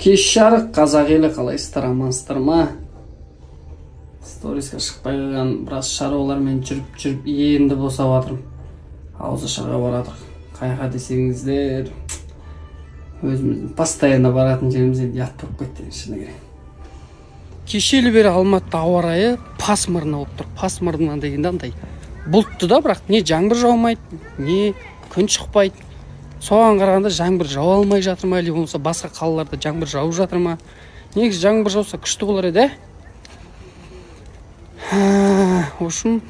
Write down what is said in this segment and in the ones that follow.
Кеш жарық, қазақ елі, қалайсыздар, амансыздар ма? Сториске шықпай қалған біраз шаруалармен жүріп жүріп енді босап жатырмын. Ауызашарға баратырық. Қайға десеңіздер, өзіміздің постоянно баратын жеріміз, енді ұят болып кетті енді, шыны керек. Кешелі бері Алматыда ауа райы пасмурно болып тұр. Пасмурно дегенде андай бұлтты да, бірақ не жаңбыр жаумайды, не күн шықпайды. Соған қарағанда жаңбыр жауа алмай жатыр ма, или болмаса басқа қалаларда жаңбыр жауып жатыр ма? Негізі жаңбыр жауса, күшті болар еді, ә? В общем,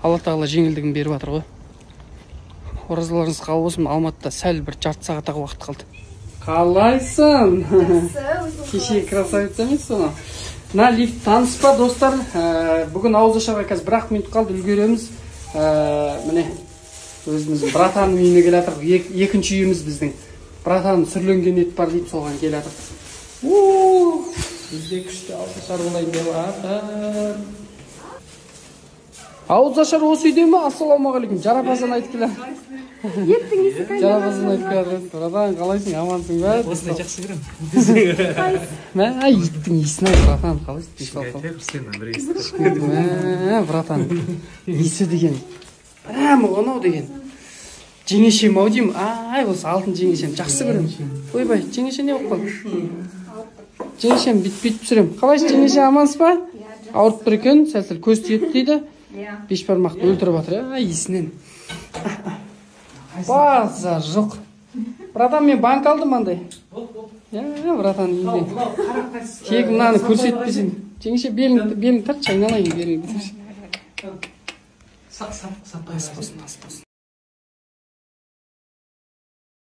Алла Тағала жеңілдігін беріп жатыр ғой. Оразаларыңыз қабыл болсын. Алматыда сәл бір жарты сағат ақ уақыт қалды. Қалайсың? Кеше красавица емес анау. Мына лифт таныс па, достар? Бүгін ауызашарға қазір бір ақ минут қалды, үлгереміз. Міне, өзіміздің братанның үйіне келе жатырмық. Екінші үйіміз біздің. Братанның сүрленген ет бар дейді, соған келе жатырмық. Бізде күшті ауызашар болайын деп жатыр. Ауызашар осы үйде ме? Ассалаумағалейкум. Жарапазан айтып келе. Еттің иісі қайда? Жарапазан айтып келе жатыр. Братан, қалайсың, амансың ба? Осындай жақсы көремін. Мә, иттің иісін ай, братан, қалайсың? Денсаулық? Сен бір. Мә, братан, иісі деген прямо анау деген жеңешем ау деймін. Ай, осы алтын жеңешем, жақсы көремін. Ойбай, жеңеше, не болып қалды? Жеңешем, бүйтіп бүйтіп пісіремін. Қалайсыз, жеңеше, амансыз ба? Ауырып тұр екен, сәл сәл көз тиеді дейді. Бешбармақты өлтіріп жатыр, иә, иісінен. Базар жоқ, братан, мен банка алдым андай, иә, братан, үйде тек мынаны көрсетпесең. Жеңеше, беліңді, беліңді тартшы, айналайын, беліңді. Сатпай. Ас болсын, ас болсын.